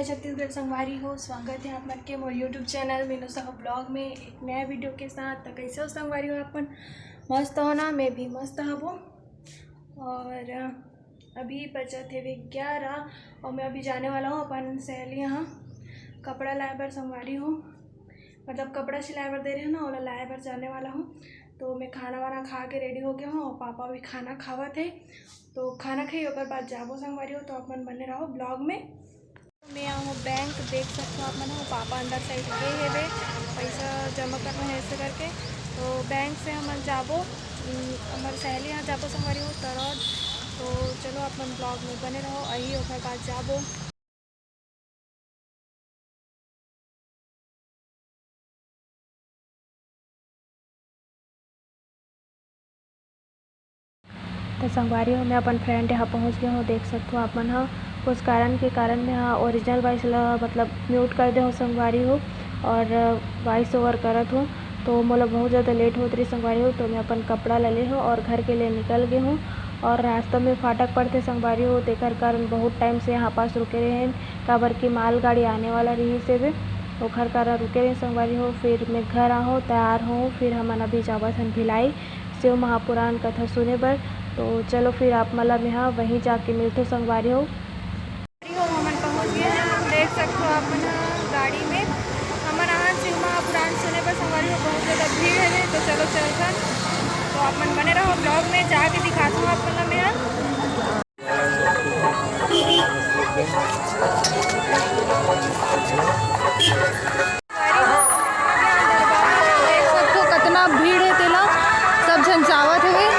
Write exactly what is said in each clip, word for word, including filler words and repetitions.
छत्तीसगढ़ संगवारी हो, स्वागत है आप मन के मोर YouTube channel Meenu Sahu blog में एक नया वीडियो के साथ। तो कैसे हो संगवारी हो आप मन? मस्त हो ना? मैं भी मस्त हबो। और अभी बजत हेवे ग्यारह और मैं अभी जाने वाला हूँ अपन सहेली यहाँ कपड़ा लाए बर संगवारी हो, मतलब कपड़ा सिलाए बर दे रहे हैं ना, ओला लाए बर जाने वाला हूँ। तो मैं खाना वाना खा के रेडी हो गया हूँ और पापा भी खाना खावत है, तो खाना खाई ओकर बाद जाबो संगवारी हो। तो आप मन बने रहो ब्लॉग में। मैं आहूँ बैंक, देख सकथो आप मन ह, पापा अंदर साइड गे हेवे, पैसा जमा करना है ऐसे करके। तो बैंक से हमन जाबो, उम, हमर सहेली यहाँ जाबो संगवारी हो तरौद। तो चलो आप मन ब्लॉग में बने रहो, अही ओकर बाद जाबो। तो संगवारी हो, मैं अपन फ्रेंड यहाँ पहुँच गया हूँ। देख सकते हो आप मन ह, कुछ कारण के कारण मैं ह ओरिजिनल वॉइस ला मतलब म्यूट कर दे हूँ संगवारी हो, और वॉइस ओवर करत हूँ। तो मोला बहुत ज़्यादा लेट होत रही संगवारी हो, तो मैं अपन कपड़ा ला ले हूँ और घर के लिए निकल गए हूँ। और रास्ता में फाटक पड़ते संगवारी हो, तेकर कारण बहुत टाइम से यहाँ पास रुके रहे हैं, काबर कि मालगाड़ी आने वाला रही से भी ओखर कारण रुके रहे संगवारी हो। फिर मैं घर आहूँ, तैयार हूँ, फिर हमन अभी जावत हन भिलाई शिव महापुराण कथा सुने बर। तो चलो फिर आप मन ला मेहा वहीं जाके मिलथो संगवारी हो। संगवारी हो, हमन पहुँच गए हैं, देख सकते हो आप मन ह गाड़ी में। हमन आहन शिव महापुराण सुने बर संगवारी हो, बहुत ज़्यादा भीड़ है, तो चलो चलथन। तो आप मन बने रहो ब्लॉग में, जाके दिखाता हूँ आप मन ला मेहा। देख सकथो कतना भीड़ हे तेला, सब झन जावत हवे।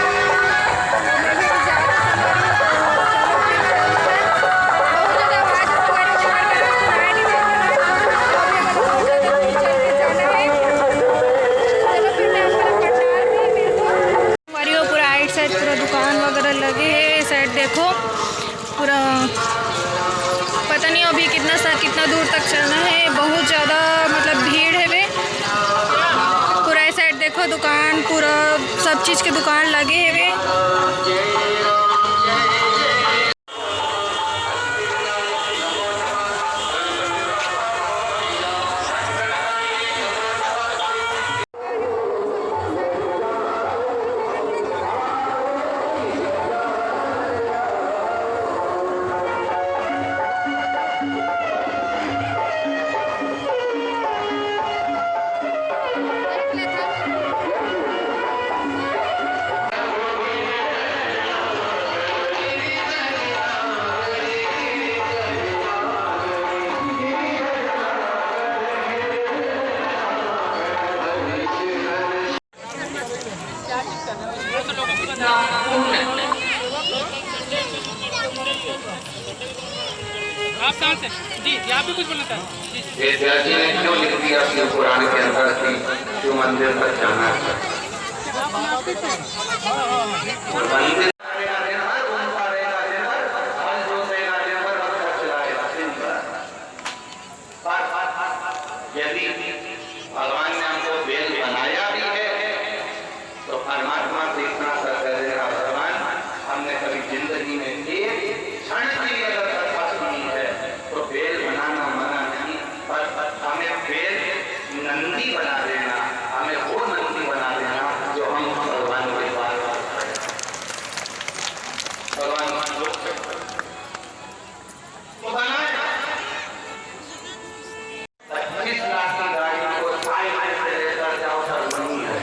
संगवारी हो, पूरा आइट साइड पूरा दुकान वगैरह लगे हे। ए साइड देखो, पूरा पता नहीं अभी कितना सा, कितना दूर तक चलना है, बहुत ज़्यादा मतलब भीड़ है बे। पूरा ए साइड देखो दुकान, पूरा सब चीज़ के दुकान लगे है बे। आप कहाँ से? जी, जी, आप भी कुछ बोलना चाहते हैं? जी, जी। वेद व्यास जी ने क्यों लिख दिया शिव पुराण के अंदर कि यदि भगवान ने हमको बेल बनाया भी है, तो परमात्मा से इतना सा कह देना, भगवान, हमने कभी जिंदगी में एक क्षण के लिए अगर कथा सुनी है, तो बेल बनाना मना नहीं, पर हमें बेल नंदी बना देना, हमें वो नंदी बना देना जो हम भगवान के पास, भगवान को बनाए। पच्चीस लाख की गाड़ी को साइड से लेकर जाओ, सर, वहीं है।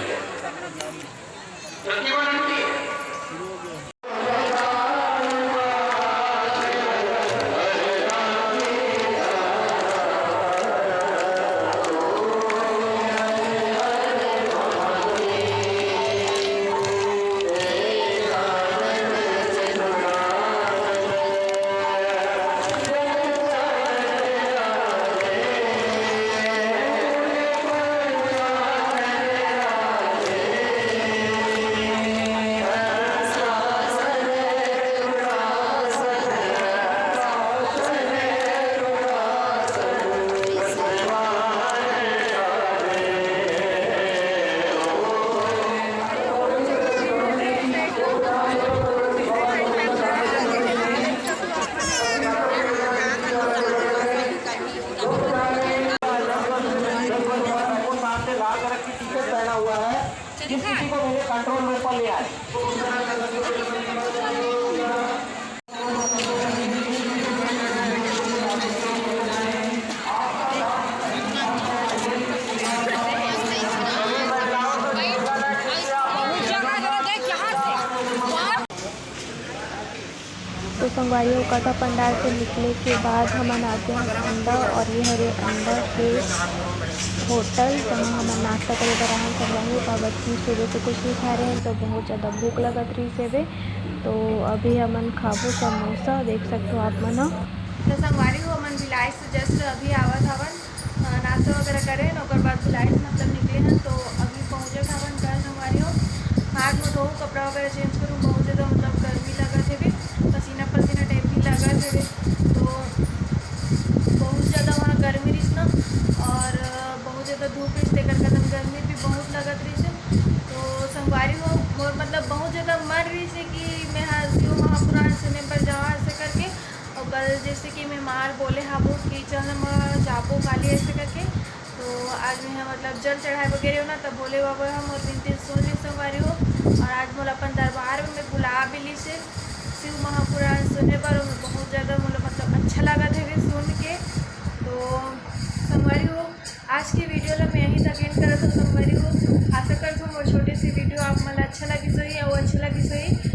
क्योंकि वो नंदी है। को मेरे कंट्रोल में पर ले आए। तो संगवारी हो, कथा पंडाल से निकले के बाद हमन आ गे हन अंडा, और ये हरे अंडा के होटल, जहाँ हमन नाश्ता करे बर आए हन। संगवारी हो, काबर कि सुबह से कुछ नहीं खाए रहे, तो बहुत ज़्यादा भूख लगत रहिस हवे। तो अभी हमन खाबो समोसा, देख सकते हो आप मन ह। तो संगवारी हो, हमन भिलाई से just अभी आवत हवन, अ, नाश्ता वगैरह करे हन, ओकर बाद भिलाई से मतलब निकले हन। तो अभी पहुँचत हवन घर संगवारी हो। हाथ मुँह धोहूँ, कपड़ा वगैरह change करूँ, बहुत ज़्यादा मतलब गर्मी लगत हवे, पसीना पसीना type भी लगत हवे। तो बहुत ज़्यादा वहाँ गर्मी रहिस ना, और, अ, बहुत ज़्यादा धूप रहिस, तेकर कारण गर्मी भी बहुत लगत रहिस। तो संगवारी हो, मोर मतलब बहुत ज़्यादा मन रहिस कि मैं ह शिव महापुराण सुने बर जावा, ऐसे करके। और कल जैसे कि मैं माँ ल बोले हाबो कि चल, हम जाबो काली, ऐसे करके। तो आज मैं ह मतलब जल चढ़ाए बर गे रहेंव ना, तब भोले बाबा ह मोर बिनती सुन लिस संगवारी हो। और आज मोला अपन दरबार में बुला भी लिस हे शिव महापुराण सुने बर, और बहुत ज़्यादा मोला मतलब अच्छा लगत हवे सुन के। तो संगवारी हो, आज के video ला मैं यहीं तक end करत हूँ संगवारी हो। आशा करत हूँ मोर छोटे से video आप मन ला अच्छा लगिस होही, और अच्छा लगिस होही